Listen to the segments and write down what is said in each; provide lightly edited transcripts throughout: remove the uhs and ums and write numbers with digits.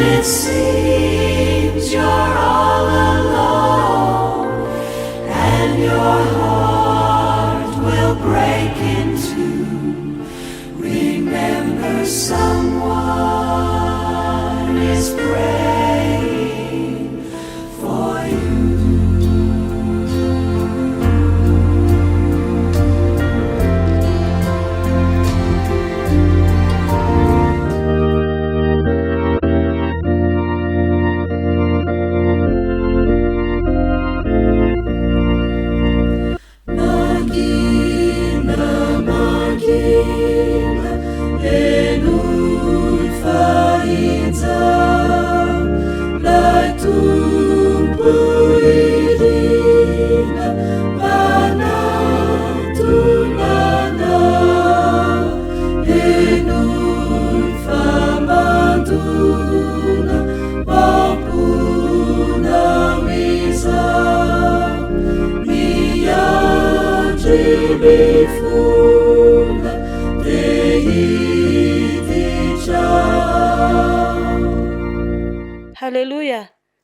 it seems you're all alone and your heart will break in two, remember someone is praying for you. Mangina, mangina, henoy fa injao 'Lay Tompo irina manatona anao. Henoy fa mandona am-ponao izao. Miandry mifona te hiditra ao. Haleloia!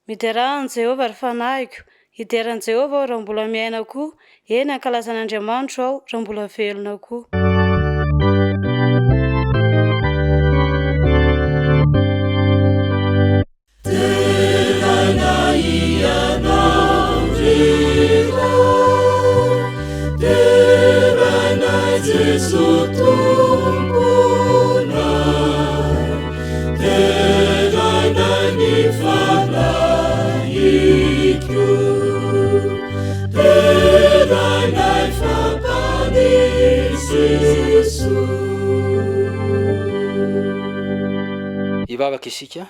Miderà an'i Jehovah, ry fanahiko! Hidera an'i Jehovah aho raha mbola miaina koa, eny, hankalaza an'Andriamanitro aho raha mbola velona koa. Deraina Ianao ry Ray, deraina Jeso Tomponay, deraina ny Fanahiko, deraina fa Mpamonjy Jeso. Hivavaka isika.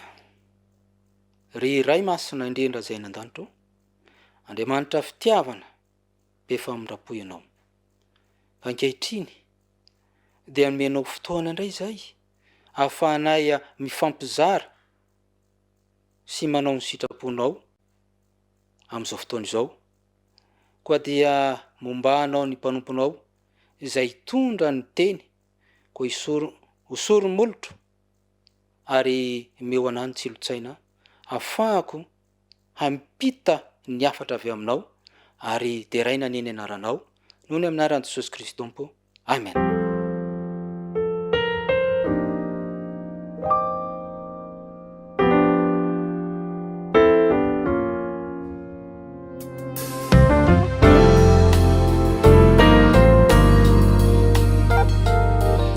Ry Ray Masina indrindra izay any an-danitra ô, Andriamanitra fitiavana be famindram-po Ianao. Fa ankehitriny dia nomenao fotoana indray izay ahafahanay mifampizara sy manao ny sitraponao amin'izao fotoana izao. Koa dia momba Anao ny mpanomponao izay hitondra ny teny, koa hisoro, hosory ny molotro ary omeo anah ny tsilontsaina afahako hampita ny hafatra avy aminao ary deraina anie ny anaranao noho ny amin'ny anaran'i Jesosy Kristy Tompo Amen.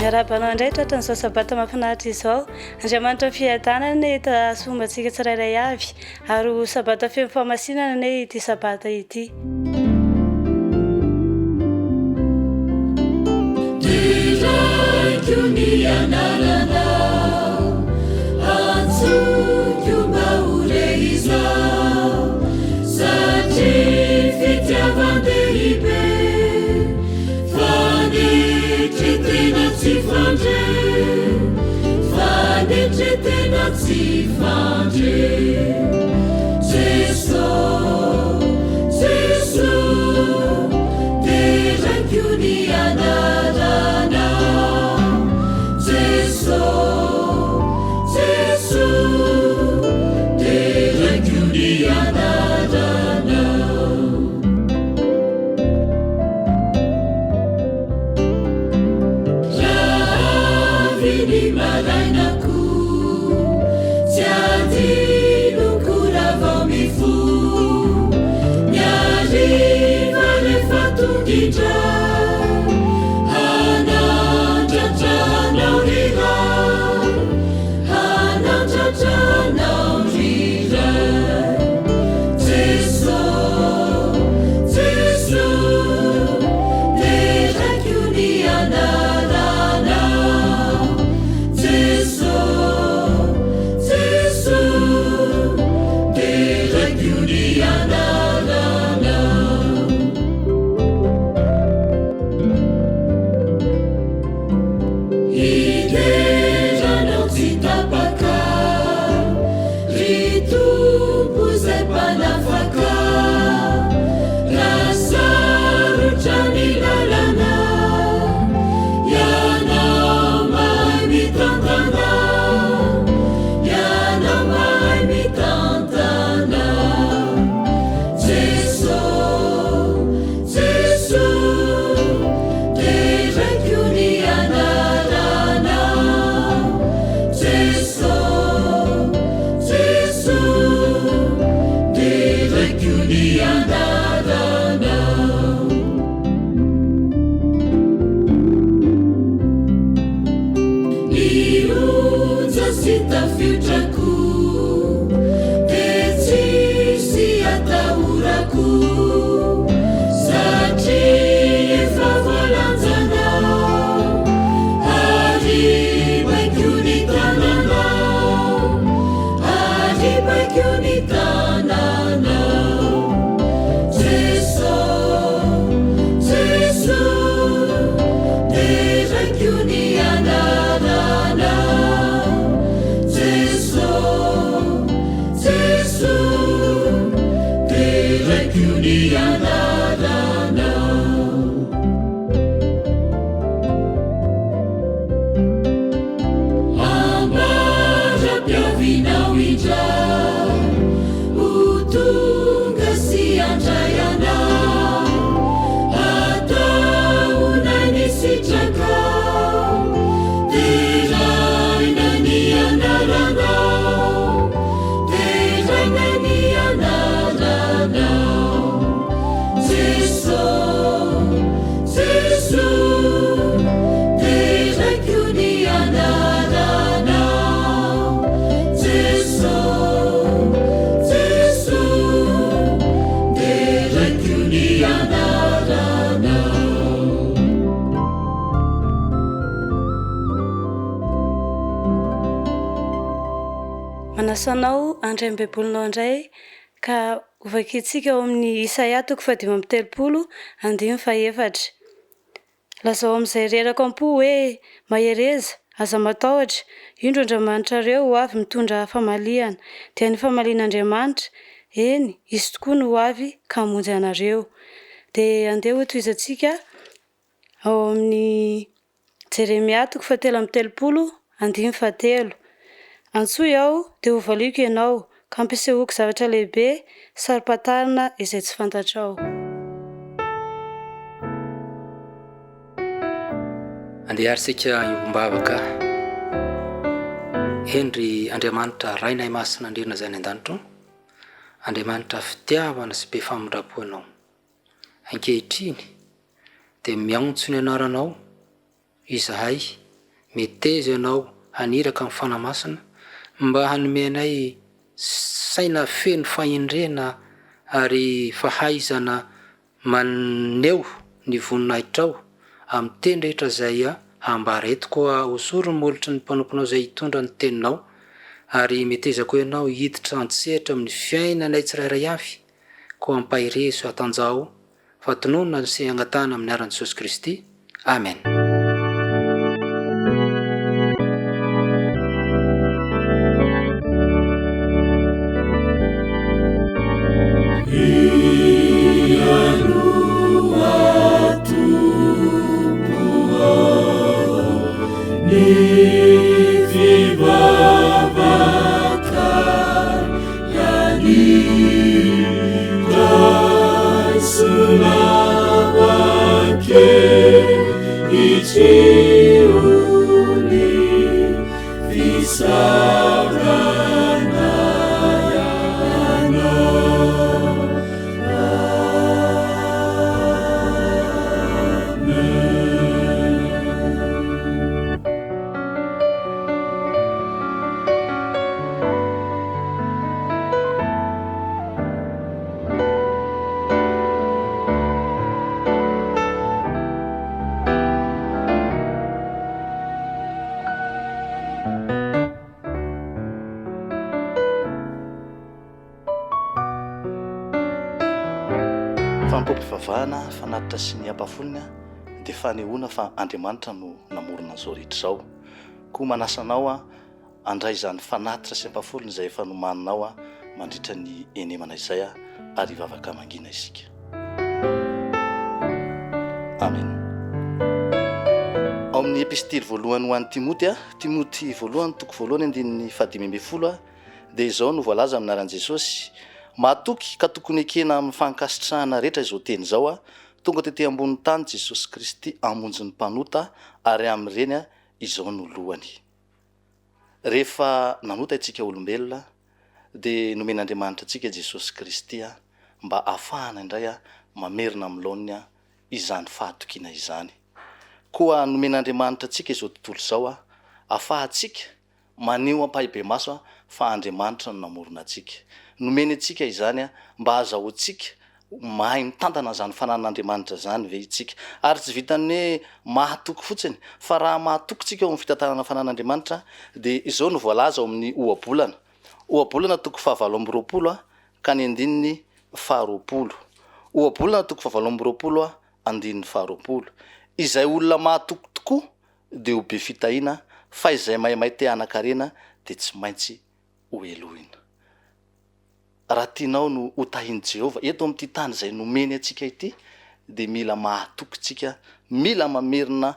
Miarahaba anao indray tratran'izao sabata mahafinaritra izao. Andriamanitra ny fiadanana anie hitahy fomba antsika tsirairay avy ary ho sabata feno fahamasinana anie ity sabata ity. Deraiko ny anaranao, antsoiko mba ho re izao, satria fitiavan-dehibe, fanetren-tena tsy fandre, fanetren-tena tsy fandre. Jeso, Jeso, deraiko ny anaranao. Jeso, Jeso, deraiko ny anaranao. Raha avy ny marainako, tsy adinoko raha vao mifoha, ny hariva rehefa tonga indray, hanandratra anao ry Ray, hanandratra anao ry Ray. Jeso, Jeso, deraiko ny anaranao. Jeso, Jeso, deraiko ny anaranao. ny anaranao. Ambara-piavianao indray, ho tonga sy handray anay. Ataonay ny sitrakao, deraina ny anaranao, deraina ny anaranao. Jeso, Jeso, deraiko ny anaranao. Jeso, Jeso, deraiko ny anaranao. Manasa anao handray ny Baibolinao indray ka hovakintsika ao amin'ny Isaia toko fahadimy amby telopolo andininy fahefatra. Lazao amin'izay reraka am-po hoe, Mahereza, aza matahotra, indro Andriamanitrareo ho avy mitondra famalihana, dia ny famalian'Andriamanitra, eny, Izy tokoa no ho avy ka hamonjy anareo. Dia andeha hotohizantsika ao amin'ny Jeremia toko fahatelo amby telopolo andininy fahatelo. Antsoy aho, dia hovaliako ianao, ka hampisehoako zavatra lehibe saro-pantarina izay tsy fantatrao. Andeha ary isika hiombom-bavaka. Eny ry Andriamanitra Rainay Masina indrindra izay any an-danitra ô, Andriamanitra fitiavana sy be famindram-po Ianao. Ankehitriny dia miantso ny anaranao izahay, meteza Ianao haniraka ny Fanahy Masina mba hanome anay saina feno fahendrena ary fahaizana maneho ny voninahitrao amin'ny teny rehetra izay hambara eto. Koa hosory ny molotry ny mpanomponao izay hitondra ny teninao ary meteza koa Ianao hiditra an-tsehatra amin'ny fiainanay tsirairay avy Koa ampaherezo hatanjaho fa tononina sy angatahana amin'ny anaran'i Jesosy Kristy. Amen. Fanompoam-pivavahana, fanatitra sy ny ampahafolony dia fanehoana fa Andriamanitra no namorona an'izao rehetra izao. Koa manasa anao aho Handray izany fanatitra sy ampahafolony izay efa nomaninao aho mandritra ny henemana izay aho ary hivavaka mangina isika. Amena. Ao amin'ny epistily voalohany ho an'i Timoty, Timoty voalohany toko voalohany andininy fahadimy ambin'ny folo, dia izao no voalaza amin'ny anaran'i Jesosy, Mahatoky ka tokony ekena amin'ny fankasitrahana rehetra izao teny izao, Tonga tety ambonin'ny tany Jesosy Kristy hamonjy ny mpanota, ary amin'ireny izao no lohany. Rehefa nanota isika olombelona dia nomen'Andriamanitra antsika Jesosy Kristy mba hahafahana indray mamerina amin'ny laoniny izany fahatokiana izany. Koa nomen'Andriamanitra antsika izao tontolo izao hahafahantsika maneho ampahibemaso fa Andriamanitra no namorona antsika. Nomeny antsika izany mba hahazahoantsika Mahay mitantana an'izany fananan'Andriamanitra izany ve isika? Ary tsy vitan'ny hoe mahatoky fotsiny, fa raha mahatoky isika ao amin'ny fitantanana fananan'Andriamanitra, dia izao no voalaza ao amin'ny Ohabolana, Ohabolana toko fahavalo amby roapolo ka ny andininy faharoapolo. Ohabolana toko fahavalo amby roapolo andininy faharoapolo. Izay olona mahatoky tokoa dia ho be fitahiana, fa izay maimay te hanan-karena dia tsy maintsy hohelohina. Raha tianao no ho tahin'i Jehovah eto amin'ity tany izay nomeny antsika ity, dia mila mahatoky tsika, mila mamerina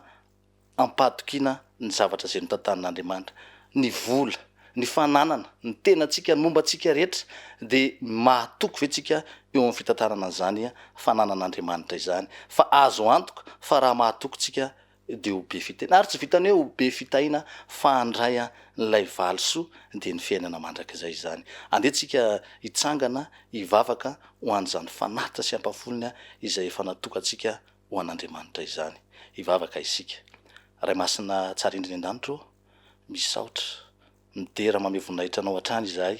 am-pahatokiana ny zavatra izay notantanin'Andriamanitra. Ny vola, ny fananana, ny tenantsika, ny momba antsika rehetra, dia mahatoky ve tsika eo amin'ny fitantanana an'izany fananan'Andriamanitra izany? Fa azo antoka fa raha mahatoky tsika dia ho be fitahiana. Ary tsy vitan'ny hoe ho be fitahiana fa handray an'ilay valisoa dia ny fiainana mandrakizay izany. Andeha tsika hitsangana hivavaka ho an'izany fanatitra sy ampahafolony izay efa natokantsika ho an'Andriamanitra izany. Hivavaka isika. Ray Masina tsara indrindra any an-danitra ô, misaotra, midera mamehy voninahitra Anao hatrany izahay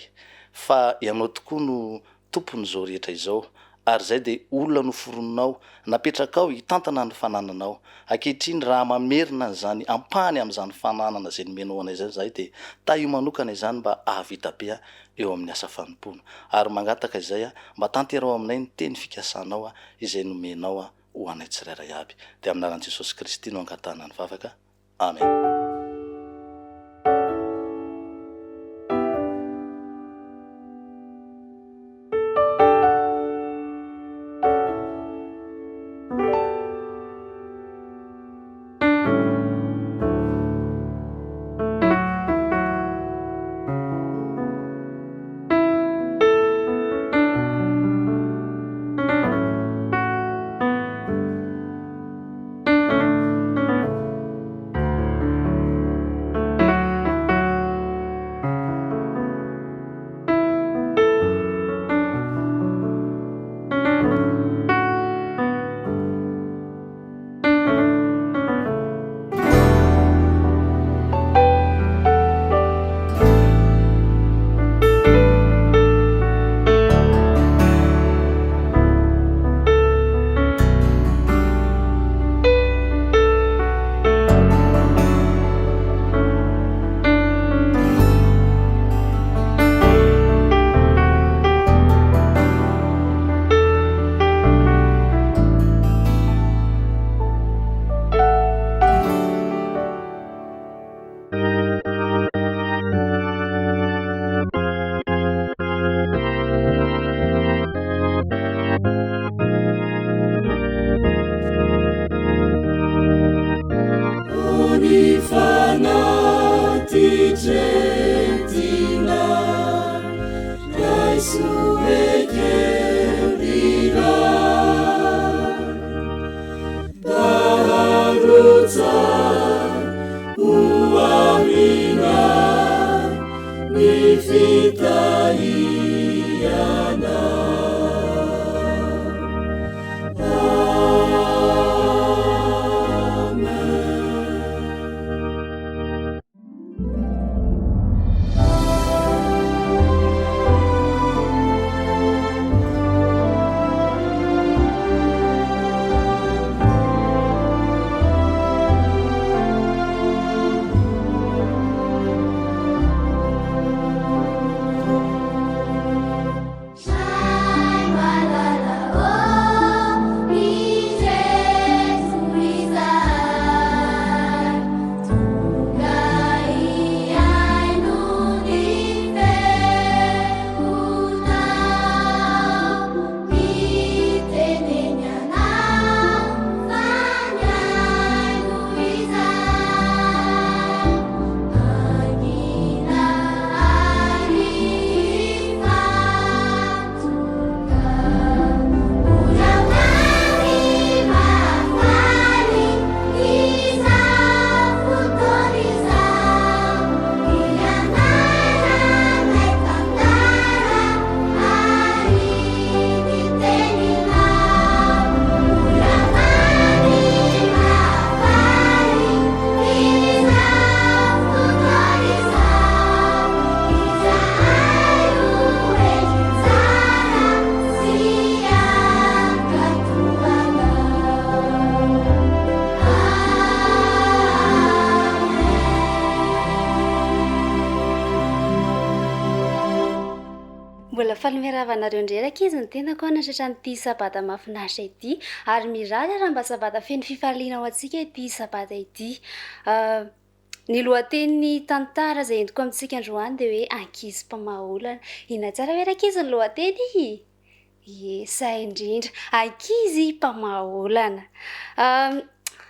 fa Ianao tokoa no Tompon'izao rehetra izao ary izay dia olona noforoninao, napetrakao hitantana ny fanananao. Ankehitriny raha mamerina an'izany ampahany amin'izany fananana izay nomenao anay izany izahay dia tahio manokana izany mba hahavita be eo amin'ny asa fanompoana. Ary mangataka izay mba tanteraho aminay ny teny fikasanao izay nomenao ho anay tsirairay aby. Dia amin'ny anaran'i Jesosy Kristy no angatahana ny vavaka. Amen. Mbola faly miarahaba anareo indray rankizy ny tenako natratra an'ity sabata mahafinaritra ity ary mirary raha mba sabata feno fifaliana ho antsika ity sabata ity. Ny lohatenin'ny tantara izay entiko amintsika androany dia hoe ankizy mpamaha olana. Inona tsara ve rankizy ny lohateny? Ie, izay indrindra, ankizy mpamaha olana.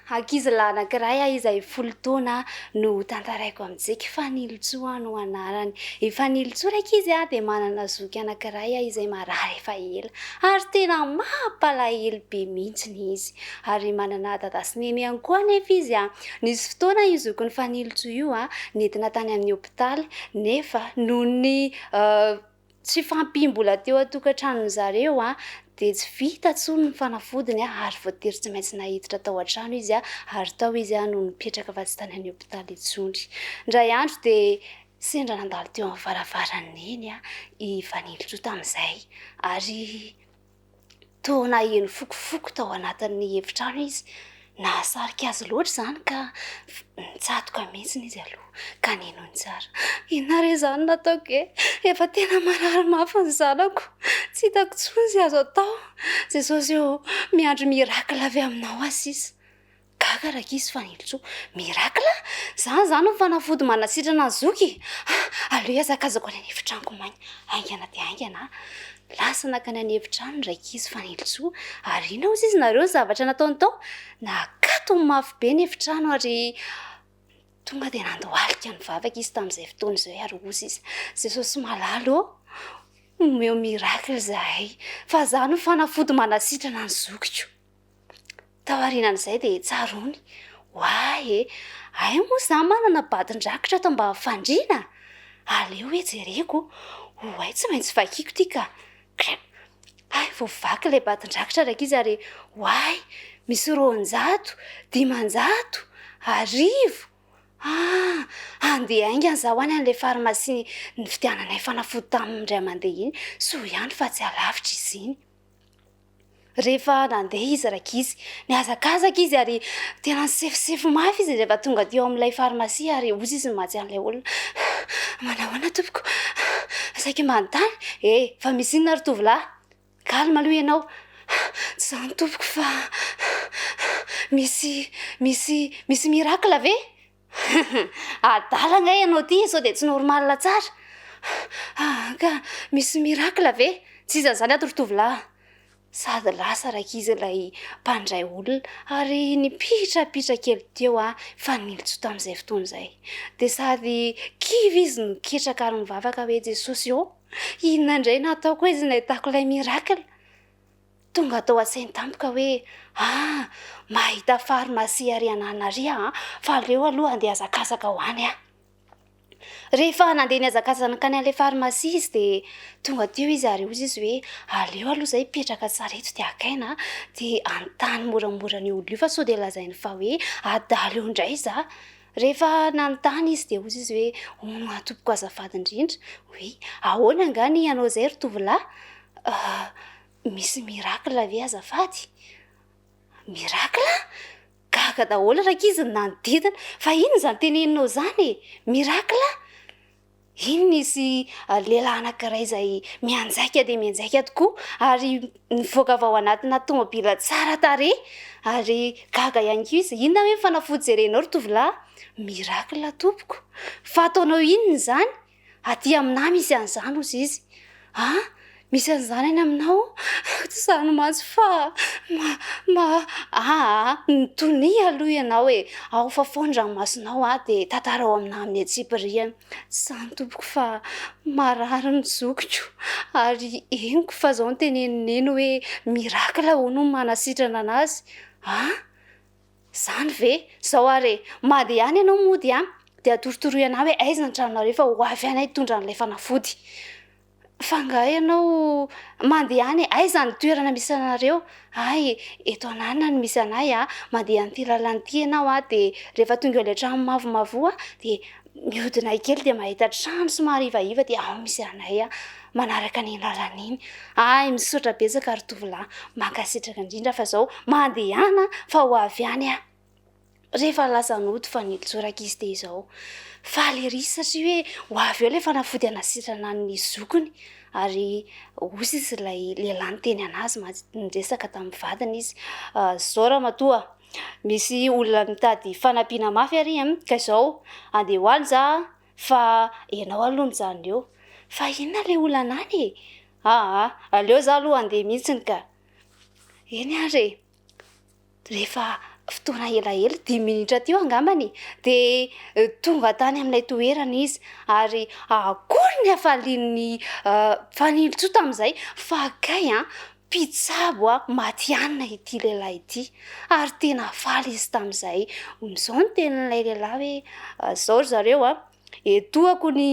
Ankizilahy anankiray izay folo taona no tantaraiko amintsika. Fanilotsoa no anarany. I Fanilotsoa rankizy dia manana zoky anankiray izay marary efa ela ary tena mampalahelo be mihitsy izy. Ary manana dada sy neny ihany koa anefa izy. Nisy fotoana io zokin'i Fanilotsoa io nentina tany amin'ny hopitaly nefa noho ny tsy fahampiam-bola teo an-tokantranon'ny zareo dia tsy vita intsony ny fanafodiny ary voatery tsy maintsy naiditra tao an-trano izy ary tao izy no nipetraka fa tsy tany amin'ny hopitaly intsony. Indray andro dia sendra nandalo teo amin'ny varavaran'i Neny i Fanilotsoa tamin'izay ary Toa naheno fokofoko tao anatin'ny efitrano izy. Nahasarika azy loatra izany ka nitsatoka mihitsy izy aloha ka ninoany tsara. Inona re izany no nataoko e? Efa tena marary mafy ny zanako. Tsy hitako intsony izay azo atao. Jesosy ô, miandry miracle avy aminao aho sisa. Gaga rankizy fa nilotsoa. Miracle? Zany zany no fanafody manasitrana ny zoky? Aleo hihazakazako any an'efitranoko maina. Haingana dia haingana aho. Lasa nankany an'efitrano ny rankizy fa nilotsoa. Ary inona hozy izy nareo ny zavatra nataony tao? Nakatony mafy be ny efitrano ary tonga dia nandohalika nivavaka izy tamin'izay fotoana izay ary hozy izy, Jesosy malala ô, omeo miracle izahay fa zany no fanafody manasitrana ny zokiko. Taorianan'izay dia tsaroany, Oay e! Hay moa za manana badin-drakitra ato ambany fandriana? Aleo hoe jereko, oay tsy maintsy vakiako ity ka! Crrep! Hay voavaky ilay badin-drakitra rankizy ary oay! Misy 200, 500, 1000, ah! Handeha haingana za ho any amin'ilay farmasia nividiananay fanafody tamin'ny indray mandeha iny, soa ihany fa tsy alavitra izy iny. Rehefa nandeha izy rankizy, nihazakazaka izy ary tena nisefosefo mafy izy rehefa tonga teo amin'ilay farmasia ary hozy izy nimatsy an'ilay olona, Manahoana tompoko? Saika mba hanontany? Eh, fa misy inona ry tovolahy? Calme aloha ianao. Tsy izany tompoko fa misy, misy, misy miracle ve? Adala angaha ianao ity sao dia tsy normal tsara? Ah, ka misy miracle ve? Tsy iza izany ato ry tovolahy? Sady lasa rankizy ilay mpandray olona ary nipitrapitra kely teo aho fa nilitso tamin'izay fotoana izay. Dia sady kivy izy no ketraka ary nivavaka hoe Jesosy ô, inona indray no hataoko hoe izy nahitako ilay miracle? Tonga tao an-tsainy tampoka hoe, Ah, mahita farmasia ary anana ary aho an, fa aleo aloha handeha hazakazaka ho any aho. Rehefa nandeha nihazakazaka nankany amin'ilay farmasia izy dia tonga teo izy ary hoy izy hoe, aleo aloha izaho hipetraka tsara eto dia haka aina an, dia hanontany moramora an'io olona io fa sao dia lazainy fa hoe adala eo indray izaho. Rehefa nanontany izy dia hoy izy hoe, hono aho tompoko azafady indrindra, oui, ahoana angaha ny hanao izay ry tovolahy? Misy miracle ve azafady? Miracle? Gaga daholo rankizy ny nanodidina, fa inona izany teneninao izany e? Miracle? Iny nisy lehilahy anankiray izay mianjaika dia mianjaika tokoa ary nivoaka avy ao anatina tomobila tsara tarehy ary gaga ihany koa izy, inona hoe ny fanafody jerenao ry tovolahy? Miracle tompoko, fa ataonao inona izany? Aty aminà misy an'izany hozy izy. An! Misy an'izany any aminao? Tsy izany mantsy fa ma, ma, aa, mitonia aloha ianao e! Ao fafao ny ranomasonao an, dia tantarao aminà amin'ny antsipiriany. Tsy izany tompoko fa marary ny zokiko ary henoko fa izao no tenenin'i Neny hoe miracle hono no manasitrana an'azy. An! Zany ve? Zao ary e! Mandehana ianao mody an! Dia atorotoroy anah hoe aiza ny tranonareo fa ho avy any aho hitondra an'ilay fanafody. Fa angaha ianao mandehana e! Aiza ny toerana misy anareo? Hay, eto an'anona no misy anay a! Mandeha an'ity lalana ity ianao a, dia rehefa tonga eo ilay trano mavomavo a, dia mihodina kely dia mahita trano somary ivaiva dia ao misy anay a! Manaraka an'iny lalana iny. Hay, misaotra betsaka ry tovolahy, mankasitraka indrindra fa zao mandehana fa ho avy any aho. Rehefa lasa nody fa nilotsoraka izy dia izao. Faly ery satria hoe ho avy eo ilay fanafody hanasitrana ny zokiny ary hozy izy ilay lehilahy niteny anazy mantsy, niresaka tamin'ny vadiny izy, zao ramatoa. Misy olona mitady fanampiana mafy ary an, ka izao andeha ho any za fa ianao aloha mijanona eo. Fa inona ilay olana any e? Aa, aleo za aloha handeha mihitsiny ka. Eny ary e. Rehefa fotoana elaela, dimy minitra teo angambany, dia tonga tany amin'ilay toerana izy ary akory ny hafalian'ny Fanilitsoa tamin'izay fa kay an, mpitsabo matihanina ity lehilahy ity ary tena faly izy tamin'izay. Izao no tenin'ilay lehilahy hoe, izao ry zareo an, etoako ny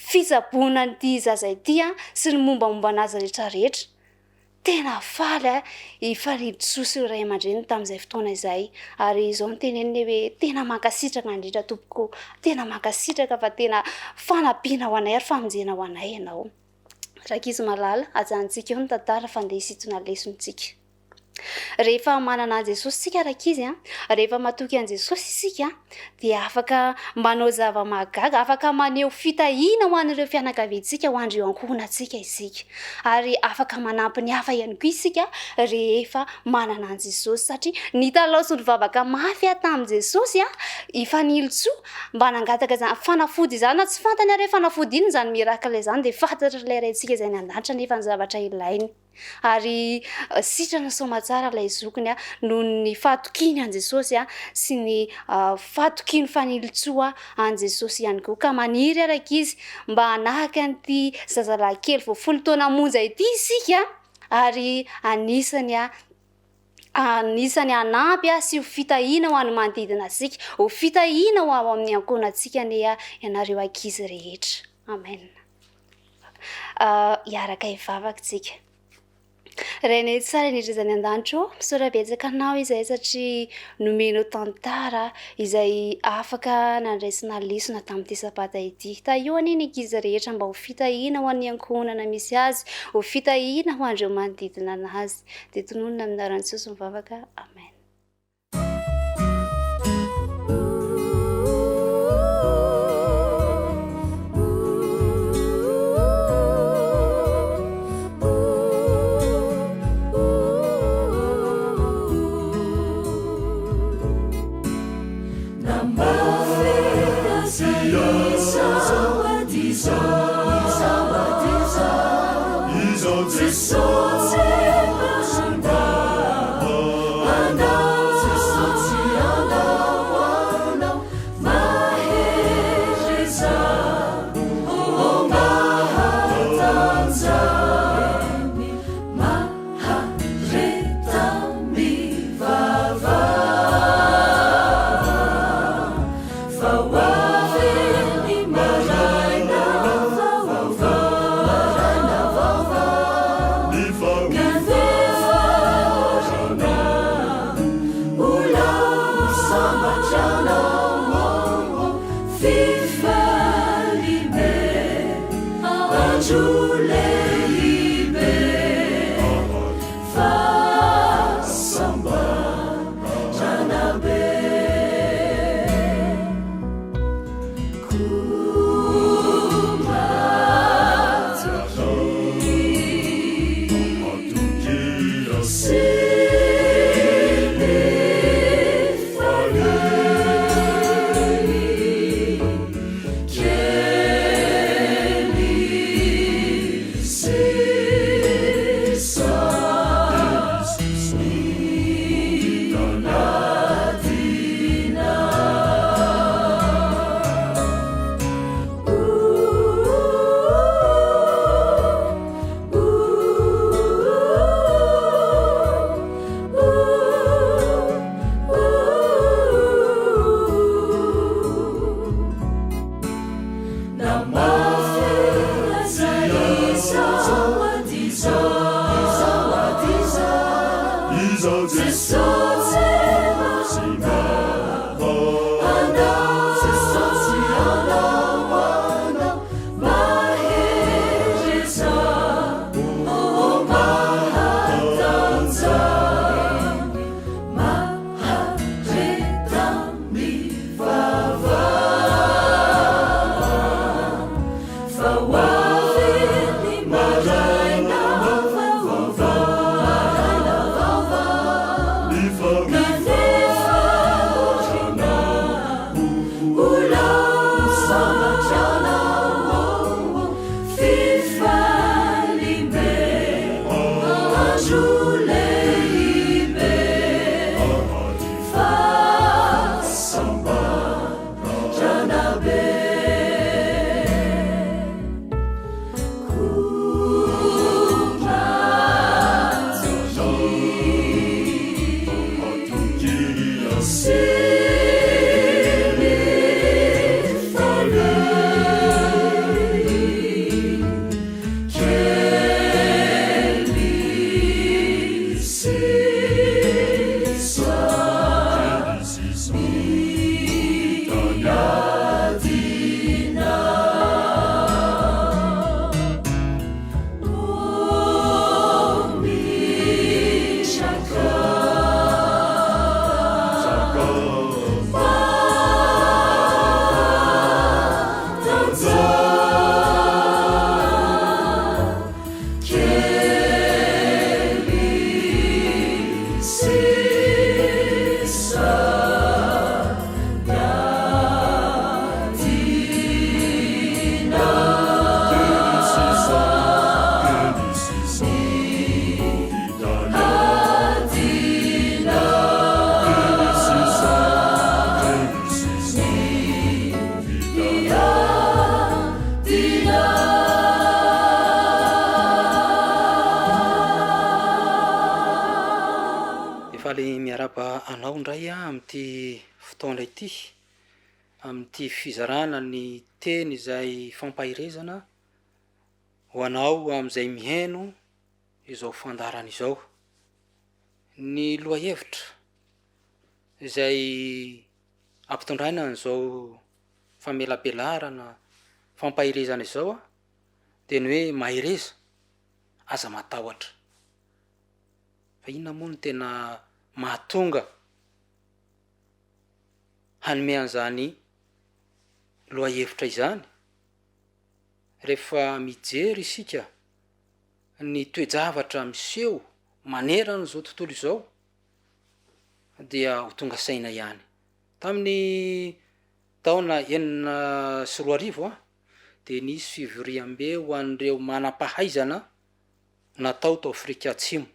fitsaboana an'ity zaza ity sy ny mombamomba an'azy rehetra rehetra. Tena faly i Fanirisoa sy ireo ray aman-dreniny tamin'izay fotoana izay ary izao no teneniny hoe tena mankasitraka indrindra tompoko, tena mankasitraka fa tena fanampiana ho anay ary famonjena ho anay ianao. Rankizy malala, ajanontsika eo ny tantara fa ndeha hisintona lesona isika. Rehefa manana an'i Jesosy isika rankizy a, rehefa matoky an'i Jesosy isika dia afaka manao zava-mahagaga, afaka maneho fitahiana ho an'ireo fianakaviantsika, ho an'ireo ankohonantsika isika. Ary afaka manampy ny hafa ihany koa isika rehefa manana an'i Jesosy satria nitalaho sy nivavaka mafy aho tamin'i Jesosy a, i Fanilitsoa mba nangataka izany fanafody izany na tsy fantany ary hoe fanafody inona izany miracle izany dia fantatr'ilay Raintsika izay any an-danitra anefa ny zavatra ilainy. Ary sitrana soamatsara ilay zokiny noho ny fahatokiany an'i Jesosy sy ny fahatokiany fanilitsoa an'i Jesosy ihany koa. Ka maniry araka izy mba hanahaka an'ity zazalahy kely vao folo taona monja ity isika ary anisany anisany hanampy sy ho fitahiana ho an'ny manodidina antsika, ho fitahiana ho ao amin'ny ankohonantsika anie ianareo ankizy rehetra. Amen. Hiaraka hivavaka isika. Rainay tsara indrindra izay any an-danitra ô, misaotra betsaka anao izahay satria nomenao tantara izay afaka nandraisana lesona tamin'ity sabata ity. Tahio anie ny ankizy rehetra mba ho fitahiana ho an'ny ankohonana misy azy, ho fitahiana ho an'ireo manodidina anazy. Dia tononina amin'ny anaran'i Jesosy mivavaka. Amen. Fifaliam-be, andro lehibe, fahasambarana be. Dia faly miarahaba anao indray aho amin'ity fotoana ity, amin'ity fizarana ny teny izay fampaherezana ho anao amin'izay mihaino izao fandaharana izao. Ny lohahevitra izay ampitondraina an'izao famelabelarana fampaherezana izao dia ny hoe mahereza, aza matahotra. Fa inona moa no tena mahatonga hanome an'izany lohahevitra izany? Rehefa mijery isika ny toe-javatra miseho manerana izao tontolo izao dia ho tonga saina ihany. Tamin'ny taona 2006 dia nisy fivoriambe ho an'ireo manam-pahaizana natao tao Afrika Atsimo,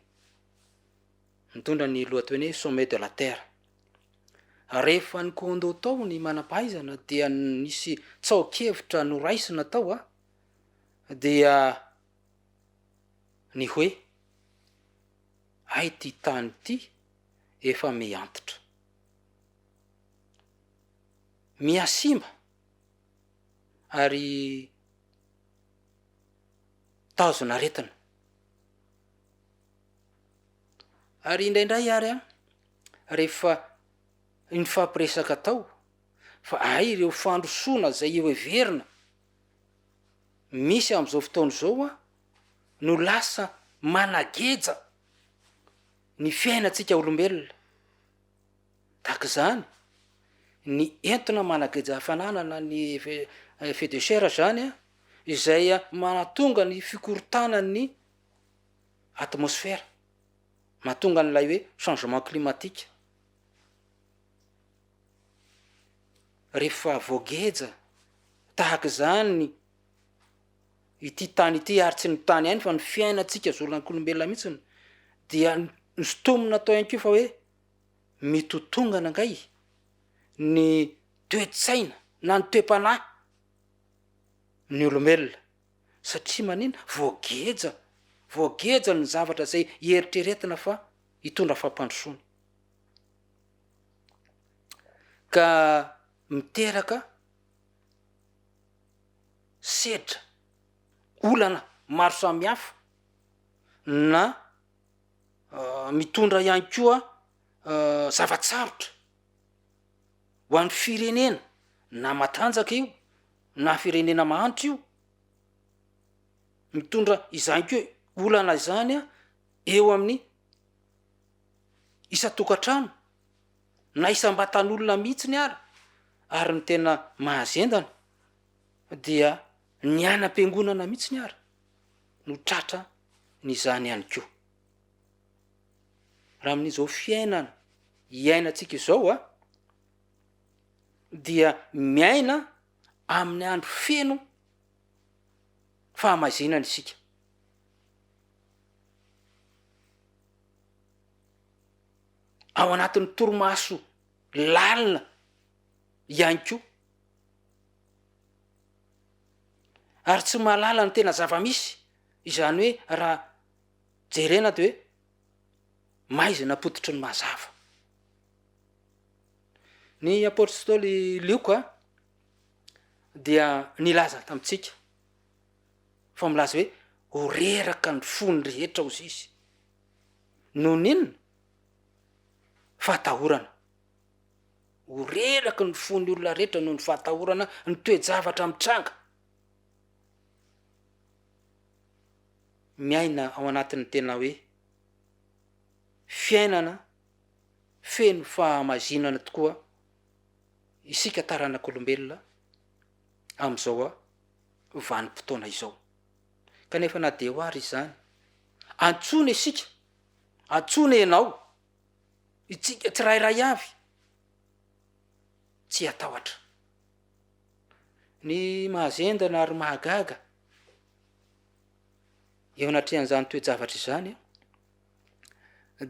nitondra ny lohateny hoe Sommet de la Terre. Rehefa nikondo tao ny manam-pahaizana dia nisy tsaokevitra noraisina tao dia ny hoe hay ity tany ity efa miha-antitra. Miha-simba ary tazon'aretina. Ary indraindray ary an, rehefa nifampiresaka tao fa hay ireo fandrosoana izay eo heverina misy amin'izao fotoana izao an, no lasa manageja ny fiainantsika olombelona. Tahaka izany, ny entona manageja hafanana na ny effet de serre zany an, izay mahatonga ny fikorontanan'ny atmosfera, mahatonga an'ilay hoe changement climatique. Rehefa voageja tahaka izany ity tany ity ary tsy ny tany ihany fa ny fiainantsika zolan'olombelona mihitsy dia nosintomina tao ihany koa fa hoe mitotongana angay ny toe-tsaina na ny toe-panahy ny olombelona satria manina voageja voageja ny zavatra izay eritreretina fa hitondra fampandrosoana ka miteraka sedra, olana maro samihafa na mitondra ihany koa zava-tsarotra ho an'ny firenena na matanjaka io na firenena mahantra io, mitondra izany koa olana izany an eo amin'ny isan-tokantrano na isam-batan'olona mihitsiny ary, ary ny tena mahazendana dia ny any am-piangonana mihitsiny ary no tratra n'izany ihany koa. Raha amin'izao fiainana iainantsika izao a, dia miaina amin'ny andro feno. fahamaizinana isika. Ao anatin'ny torimaso lalina ihany koa. Ary tsy mahalala ny tena zava-misy, izany hoe raha jerena de hoe maizina pototry ny mazava. Ny apostoly Lioka dia nilaza tamintsika fa milaza hoe ho reraka ny fony rehetra hozy izy. Noho ny inona? Fahatahorana. Ho reraky ny fon'ny olona rehetra noho ny fahatahorana ny toe-javatra mitranga. Miaina ao anatin'ny tena hoe fiainana feno fahamazinana tokoa isika taranak'olombelona amin'izao vanim-potoana izao. Kanefa na dia eo ary izany, antsoina isika, antsoina ianao, itsika tsirairay avy, tsy hatahotra. Ny mahazendana ary mahagaga eo anatrehan'izany toe-javatra izany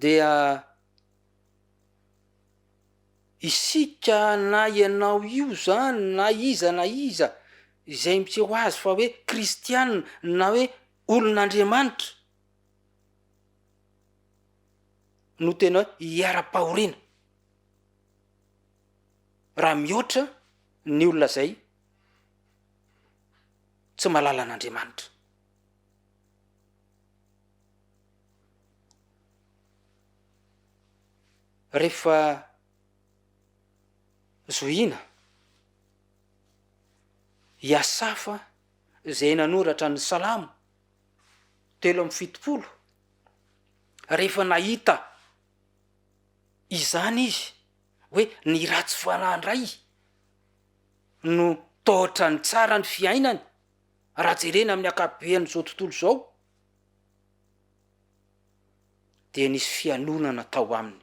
dia isika na ianao io zany na iza na iza izay miseho azy fa hoe kristiana na hoe olon'Andriamanitra no tena hoe iharam-pahoriana raha mihoatra ny olona zay tsy mahalala an'Andriamanitra. Rehefa zohiana i Asafa izay nanoratra ny Salamo 73, rehefa nahita izany izy hoe ny ratsy fanahy indray no toa ohatran'ny tsara ny fiainany raha jerena amin'ny ankapoben'izao tontolo izao, dia nisy fialonana tao aminy.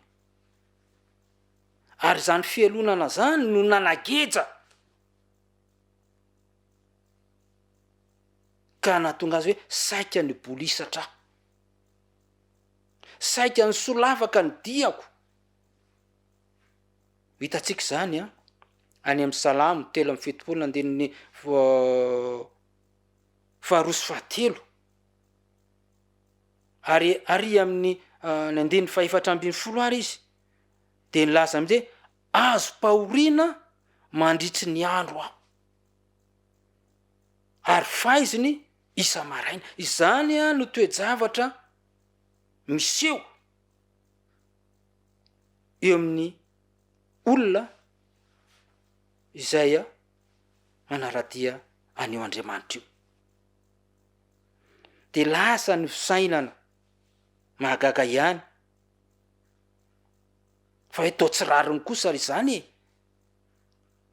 Ary izany fialonana izany no nanageja ka nahatonga azy hoe saika nibolisatra aho. Saika nisolafaka ny diako. Hitantsika izany an, any amin'ny Salamo 73 andininy faharoa sy fahatelo. Ary ary amin'ny ny andininy fahefatra ambin'ny folo ary izy dia nilaza mihitsy hoe azom-pahoriana mandritry ny andro aho ary faiziny isa-maraina. Izany no toe-javatra miseho eo amin'ny olona izay manara-dia an'io Andriamanitra io. De lasa ny fisainana, mahagaga ihany fa hoe toa tsy rariny kosa ary izany e!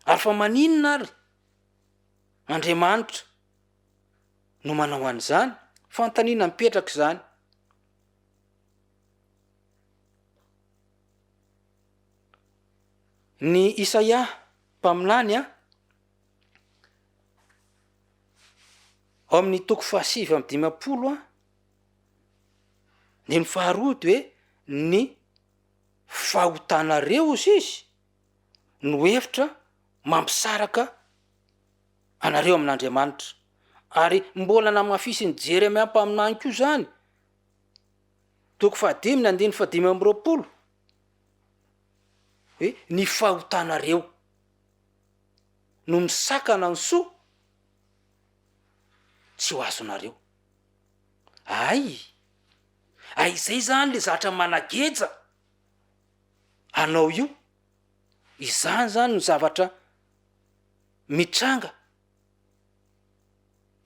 Ary fa maninona ary Andriamanitra no manao an'izany? Fanontaniana mipetraka izany. Ny Isaia mpaminany a, ao amin'ny toko fahasivy amby dimampolo a, ny ny faharoa de hoe ny fahotanareo ozy izy no hevitra mampisaraka anareo amin'Andriamanitra. Ary mbola namafisin'i Jeremia mpaminany koa zany, toko fahadimy ny andininy fahadimy amby roapolo, hoe ny fahotanareo no misakana ny soa tsy ho azonareo. Ay! Ay izay zany le zatra manageja anao io, izany zany no zavatra mitranga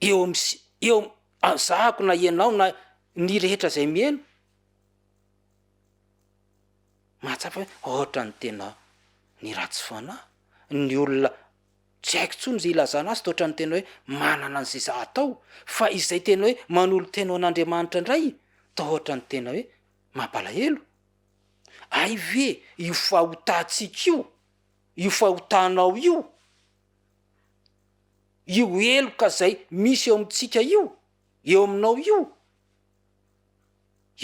eo amy si- eo am- zahako na ianao na ny rehetra zay miheno, mahatsapa hoe ohatran'ny tena ny ratsy fanahy, ny olona tsy haiko intsony zay ilazana azy, toa ohatran'ny tena hoe manana an'izay za atao, fa izay tena hoe manolo-tena ho an'Andriamanitra indray toa ohatran'ny tena hoe mampalahelo. Hay ve io fahotantsika io, io fahotanao io, io heloka zay misy eo amintsika io? eo aminao io,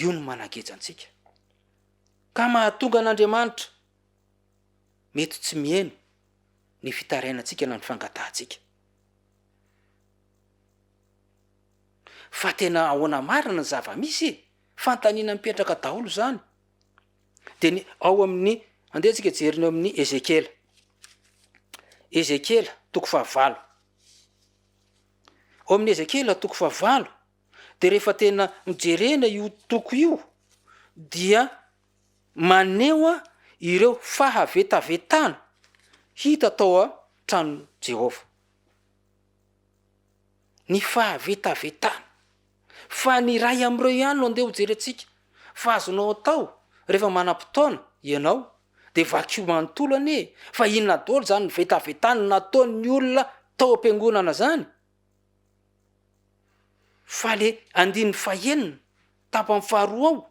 io no manageja antsika. Ka mahatonga an'Andriamanitra mety tsy miheno ny fitarainantsika na ny fangatahantsika. Fa tena ahoana marina ny zava-misy e? Fanontaniana mipetraka daholo izany. De ny ao amin'ny, andeha tsika hijery ny ao amin'ny Ezekiela. Ezekiela toko fahavalo. Ao amin'ny Ezekiela toko fahavalo, de rehefa tena nojerena io toko io dia maneho ireo fahavetavetana hita tao an-tranon'i Jehovah. Ny fahavetavetana. Fa ny iray amin'ireo ihany no andeha hojerentsika. Fa azonao atao, rehefa manam-potoana ianao, dia vakio manontolo anie e! Fa inona daholo izany vetavetana nataon'ny olona tao am-piangonana izany? Fa le andininy fahenina, tapany faharoa ao,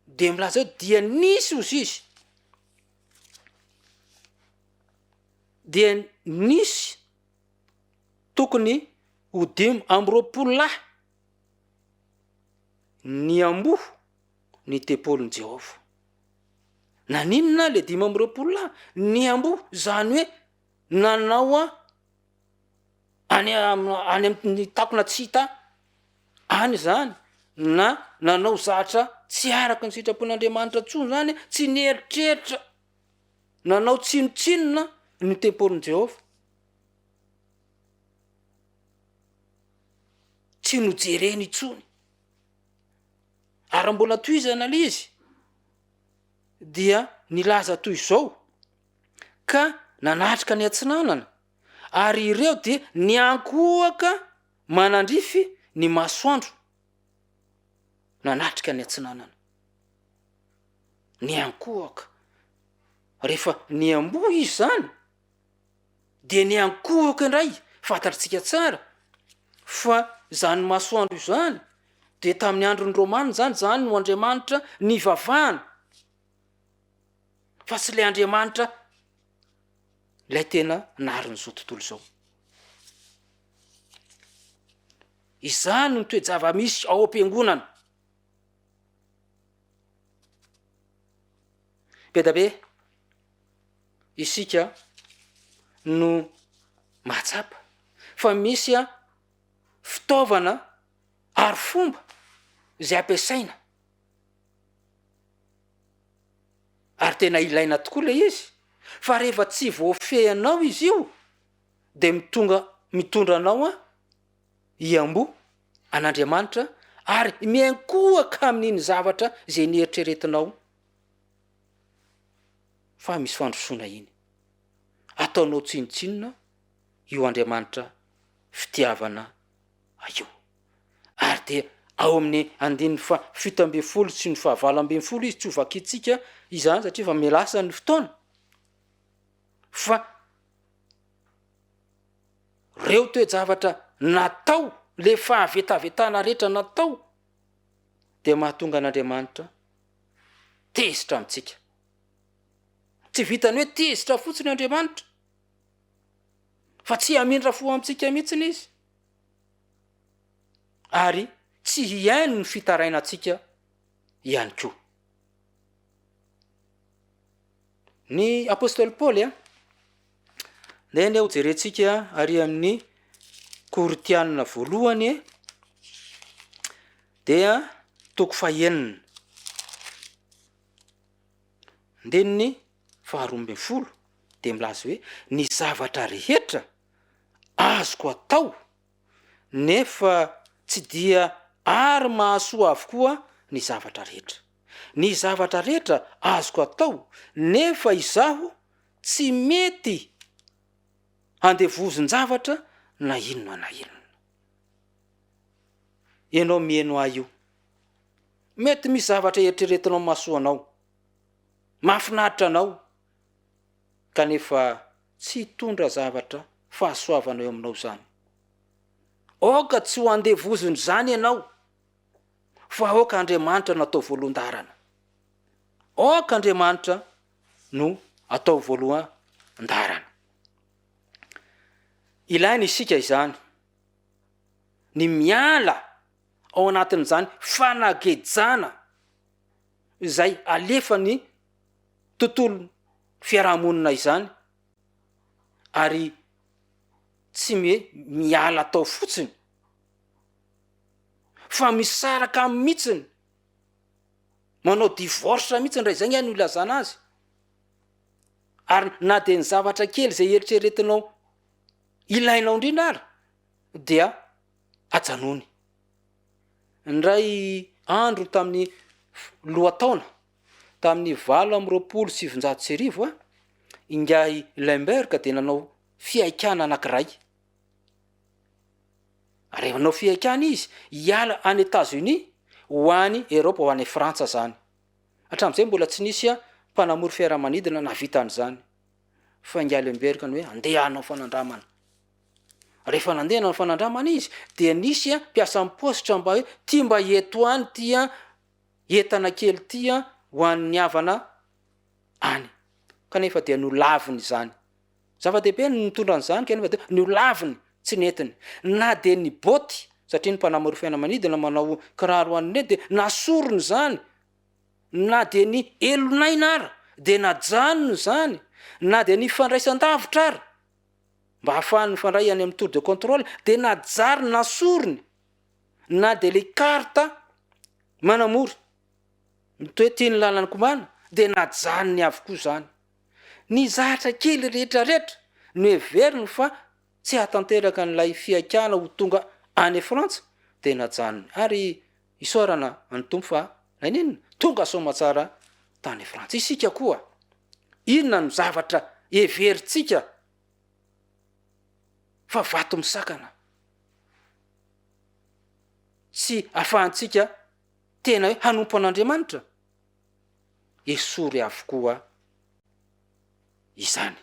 dia milaza hoe dia nisy hozy izy, dia nisy tokony ho 25 lahy niamboho ny tempolin'i Jehovah. Naninona le 25 lahy niamboho? Izany hoe nanao any any amin'ny takona tsy hita any izany, na nanao zatra tsy araka ny sitrapon'Andriamanitra intsony izany, tsy nieritreritra, nanao tsinontsinona ny tempolin'i Jehovah. Tsy nojereny intsony. Ary raha mbola tohizana ilay izy dia nilaza toy izao, ka nanatrika ny atsinanana, ary ireo dia niankohoka manandrify ny masoandro nanatrika ny atsinanana. Niankohoka. Rehefa niamboho izy izany, dia niankohoka indray, fantatritsika tsara fa izany masoandro izany dia tamin'ny andron'ny Romana izany, izany no Andriamanitra nivavahana, fa tsy ilay Andriamanitra ilay tena narin'izao tontolo izao. Izany no toe-java-misy ao am-piangonana. Be da be isika no mahatsapa fa misy fitaovana ary fomba izay ampiasaina ary tena ilaina tokoa ilay izy fa rehefa tsy voafehinao izy io de mitonga mitondra anao an hiamboho an'Andriamanitra ary miankohoka amin'iny zavatra izay nieritreretinao fa misy fandrosoana iny. Ataonao tsinontsinona io Andriamanitra fitiavana io. Ary dia ao amin'ny andininy faha 17 sy ny faha 18 izy, tsy ho vakintsika izany satria efa mihalasa ny fotoana, fa reo toe-javatra natao, le fahavetavetana rehetra natao dia mahatonga an'Andriamanitra tezitra amintsika. Tsy vitan'ny hoe tezitra fotsiny Andriamanitra, fa tsy hamindra fo amintsika mihitsiny izy, ary tsy hihaino ny fitarainantsika ihany koa. Ny apostoly Paoly a, ndeha anie hojerentsika ary amin'ny Korintianina voalohany dia toko fahenina. Andininy faharoa ambin'ny folo dia milaza hoe ny zavatra rehetra azoko atao nefa tsy dia ary mahasoa avokoa ny zavatra rehetra. Ny zavatra rehetra azoko atao nefa izaho tsy mety handevozin-javatra na inona na inona. Ianao miheno ahy io. Mety misy zavatra eritreretinao mahasoa anao, mahafinaritra anao, kanefa tsy hitondra zavatra fahasoavana eo aminao izany. Aoka tsy ho andevozin'izany ianao, fa aoka Andriamanitra no atao voalohan-daharana. Aoka Andriamanitra no atao voalohan-daharana. Ilaina isika izany. ny miala ao anatin'izany fanagejana izay alefan'ny tontolo fiarahamonina izany ary tsy hoe miala tao fotsiny fa misaraka aminy mihitsiny, manao divorce mihitsiny raha izay nge no ilazana azy, ary na de ny zavatra kely izay eritreretinao ilainao indrindra ary dia ajanony. Indray andro tamin'ny lohataona tamin'ny 1928, ingahy Lemberg dia nanao fihaikana anankiray. Ary rehefa nanao fihaikana izy, hiala any Etats-Unis ho any Eropa, ho any Frantsa zany. Hatramin'izay mbola tsy nisy mpanamory fiaramanidina nahavita an'izany. Fa ingahy Lemberg ny hoe andeha hanao fanandramana. Rehefa nandeha nanao fanandramana izy dia nisy mpiasan'ny paositra mba hoe ty mba eto any ty entana kely ty ho an'ny havana any. Kanefa dia nolaviny izany. Zava-dehibe ny nitondra an'izany kanefa dia nolaviny, tsy nentiny. Na dia ny boty, satria ny mpanamory fiaramanidina manao kiraro an'ireny dia nasoriny izany. Na dia ny elonaina ara dia najanony izany. Na dia ny fandraisan-davitra ara, mba hahafahany mifandray any amin'ny tour de contrôle dia najariny, nasoriny. Na dia ilay carte manamory ny toe tian'ny lalana komana dia najanony avokoa izany. Ny zatra kely rehetra rehetra noheveriny fa tsy hahatanteraka an'ilay fihaikana ho tonga any Frantsa dia najanony ary isaorana an'ny Tompo fa naninona? Tonga soamatsara tany Frantsa. Isika koa inona no zavatra heverintsika fa vato misakana tsy afahantsika tena hoe hanompo an'Andriamanitra? Esory avokoa izany.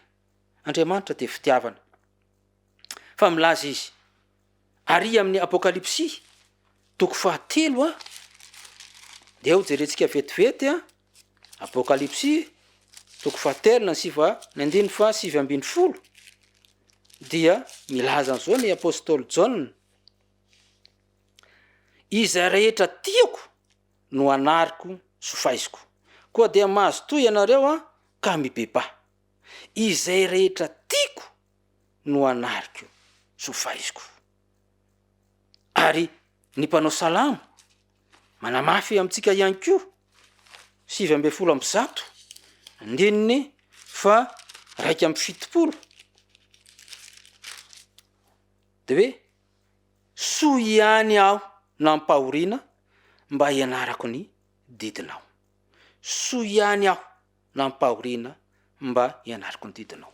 Andriamanitra dia fitiavana. Fa milaza izy ary amin'ny Apokalypsy toko fahatelo a, dia ho jerentsika vetivety a, Apokalypsy toko fahatelo na ny siva ny andininy faha 19 dia milaza an'izao ny apostoly Jaona, izay rehetra tiako no anariko sy faiziko. Koa dia mazotoa ianareo an, ka mibebaha. Izay rehetra tiako no anariko sy faiziko. Ary ny mpanao salamo manamafy amintsika ihany koa, 119, andininy faha 71, dia hoe, Soa ihany aho nampahoriana mba hianarako ny didinao. Soa ihany aho nampahoriana mba hianarako ny didinao.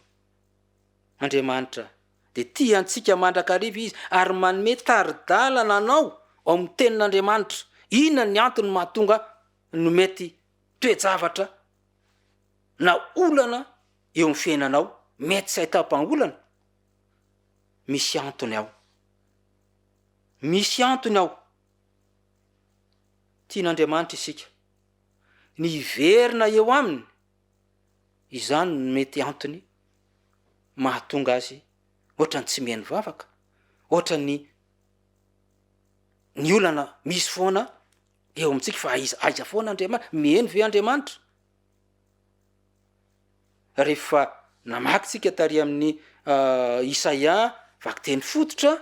Andriamanitra dia tia antsika mandrakariva Izy ary manome tari-dalana anao ao amin'ny tenin'Andriamanitra. Inona ny antony mahatonga no mety toe-javatra na olana eo amin'ny fiainanao mety tsy ahitam-pahaolana? Misy antony ao. Misy antony ao. Tian'Andriamanitra isika. Ny hiverina eo aminy, izany no mety antony mahatonga azy ohatran'ny tsy mihaino vavaka, ohatran'ny ny olana misy foana eo amintsika fa aiza aiza foana Andriamanitra, mihaino ve Andriamanitra? Rehefa namaky tsika tary amin'ny Isaia vakiteny fototra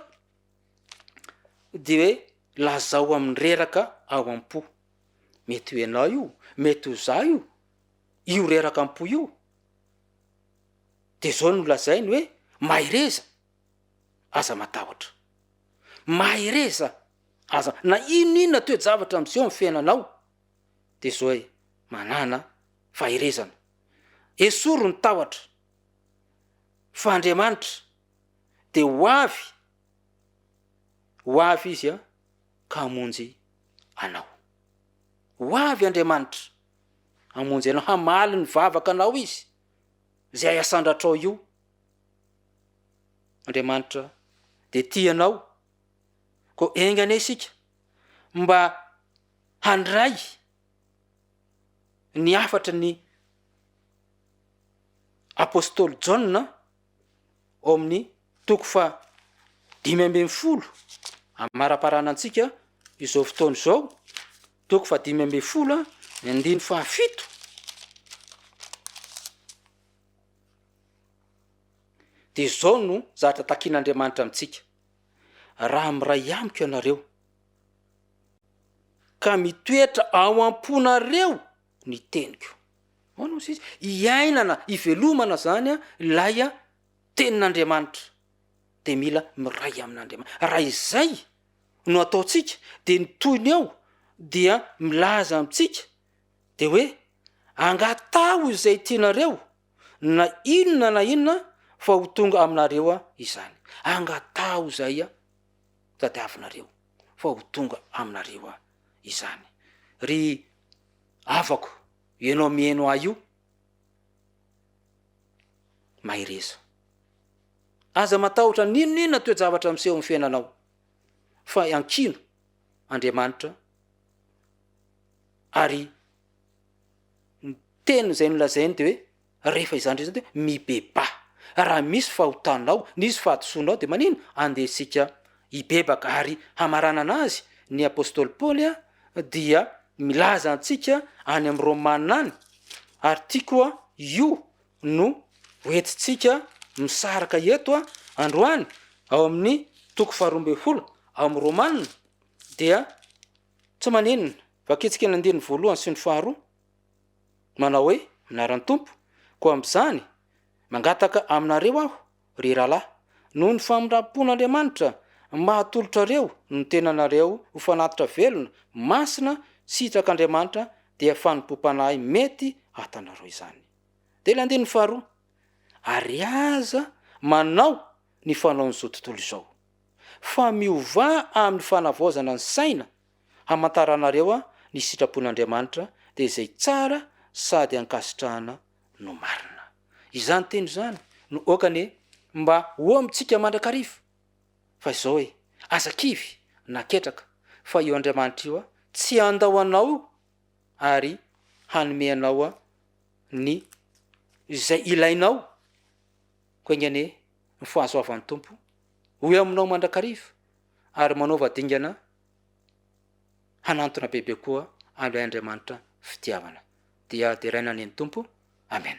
de hoe lazao amin'ny reraka ao am-po. Mety ho ianao io, mety ho za io, io reraka am-po io. De zao no lazainy hoe mahereza, aza matahotra. Mahereza, aza, na inona inona toe-javatra miseho amin'ny fiainanao, de zao e, manàna faherezana. Esory ny tahotra fa Andriamanitra de ho avy, ho avy Izy a, ka hamonjy anao. Ho avy Andriamanitra hamonjy anao, hamaly ny vavaka anao Izy, zay asandratrao io. Andriamanitra de tia anao, koa enga anie isika mba handray ny hafatry ny apostoly Jaona ao amin'ny toko faha 15. Amaraparana antsika izao fotoana izao, toko fahadimy ambin'ny folo ny andininy fahafito, de zao no zavatra takin'Andriamanitra amintsika: raha miray amiko ianareo ka mitoetra ao am-ponareo ny teniko. Ahoana hozy izy? Iainana, ivelomana zany a ilay a tenin'Andriamanitra, de mila miray amin'Andriamanitra. Raha izay no ataontsika, de ny tohiny eo dia milaza amintsika de hoe angataho izay tianareo na inona na inona fa ho tonga aminareo a izany. Angataho izay a tadiavinareo fa ho tonga aminareo a izany. Ry havako, ianao mihaino ahy io, mahereza. Aza matahotra n'inon'inona toe-javatra miseho amin'ny fiainanao, fa ankino Andriamanitra ary ny teny izay nolazainy de hoe rehefa izany ndray zany de hoe mibebaha. Raha misy fahotanao, nisy fahadisoanao de manino? Andeha isika hibebaka. Ary hamaranana azy ny apostoly Paoly dia milaza antsika any amin'ny Romana any, ary tiako io no hoentintsika misaraka eto androany, ao amin'ny toko faharoa ambin'ny folo ao amin'ny Romana, dia tsy maninona, vakintsika ny andininy voalohany sy ny faharoa, manao hoe: Anaran'ny Tompo, koa amin'izany mangataka aminareo aho, ry rahalahy, noho ny famindram-pon'Andriamanitra, mba hatolotrareo ny tenanareo ho fanatitra velona, masina, sitrak'Andriamanitra, dia fanompoam-panahy mety hatanareo izany. Dia ilay andininy faharoa, ary aza manao ny fanaon'izao tontolo izao, fa miovà amin'ny fanavaozana ny saina, hamantaranareo ny sitrapon'Andriamanitra, dia izay tsara sady ankasitrahana no marina. Izany teny izany no aoka anie mba ho amintsika mandrakariva, fa izao e, aza kivy na ketraka, fa io Andriamanitra io tsy handao anao ary hanome anao ny izay ilainao, koa enga anie ny fahasoavan'ny Tompo ho eo aminao mandrakariva, ary manaova dingana hanantona bebe koa an'ilay Andriamanitra fitiavana. Dia deraina anie ny Tompo. Amen.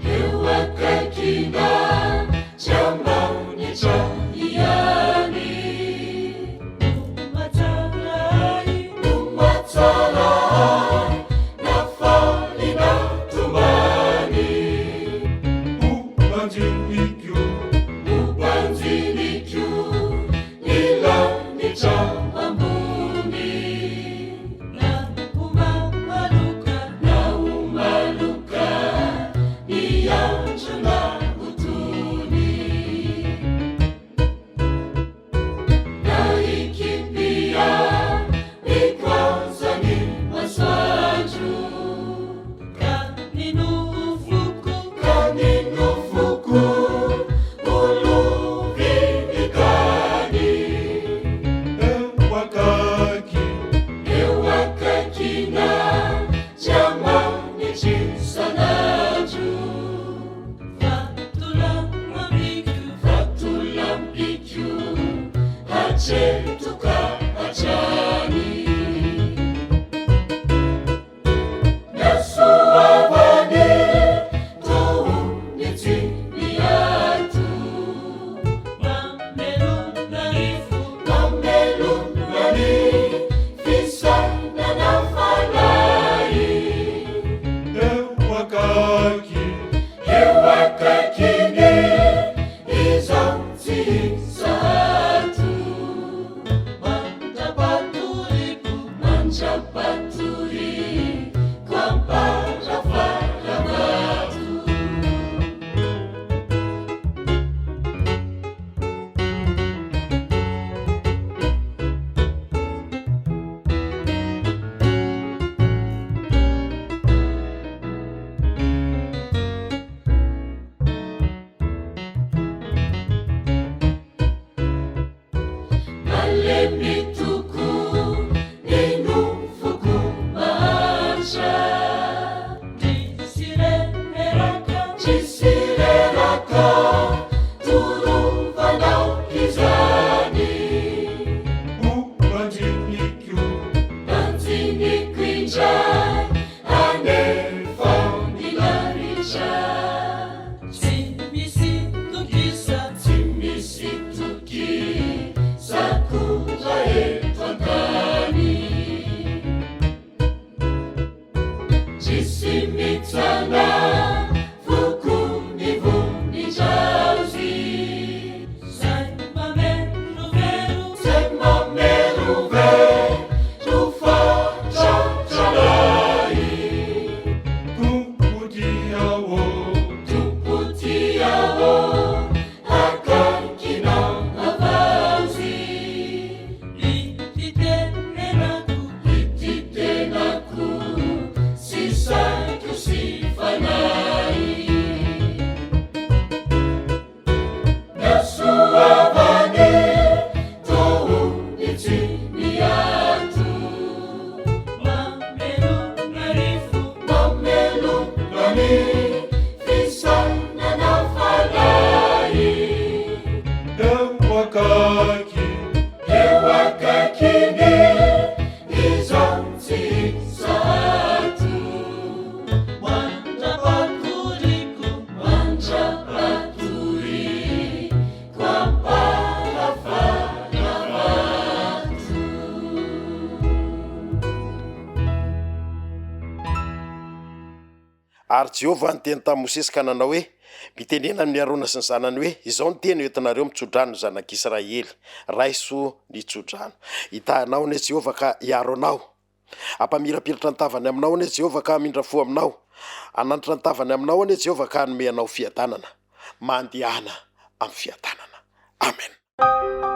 Eo akaikinao tsy ambany-tra ihany. No mahatsara ahy, no mahatsara ahy, na faly na tomany. Ho banjinikiko, ho banjinikiko, ny lanitra ambony. Na ho maloka, na ho maloka, ny andro na ho tony. Na hikipia ny koazan'ny masoandro. Ka ny nofoko, ka ny nofoko, ho lovin'ny tany. Eo akaiky, eo akaikinao, tsy amanitry isan'andro. Vatolampiko, vatolampiko, hatreto ka hatrany. Ary Jehovah niteny tamin'i Mosesy ka nanao hoe, Mitenena amin'i Arona sy ny zanany hoe, Izao no teny hoentinareo mitsodrano ny zanak'Israely, Raiso ny tsodrano. Hitahy anao anie Jehovah ka hiaro anao. Hampamirapiratra ny tavany aminao anie Jehovah ka hamindra fo aminao. Hananatra ny tavany aminao anie Jehovah ka hanome anao fiadanana. Mandehana amin'ny fiadanana. Amen.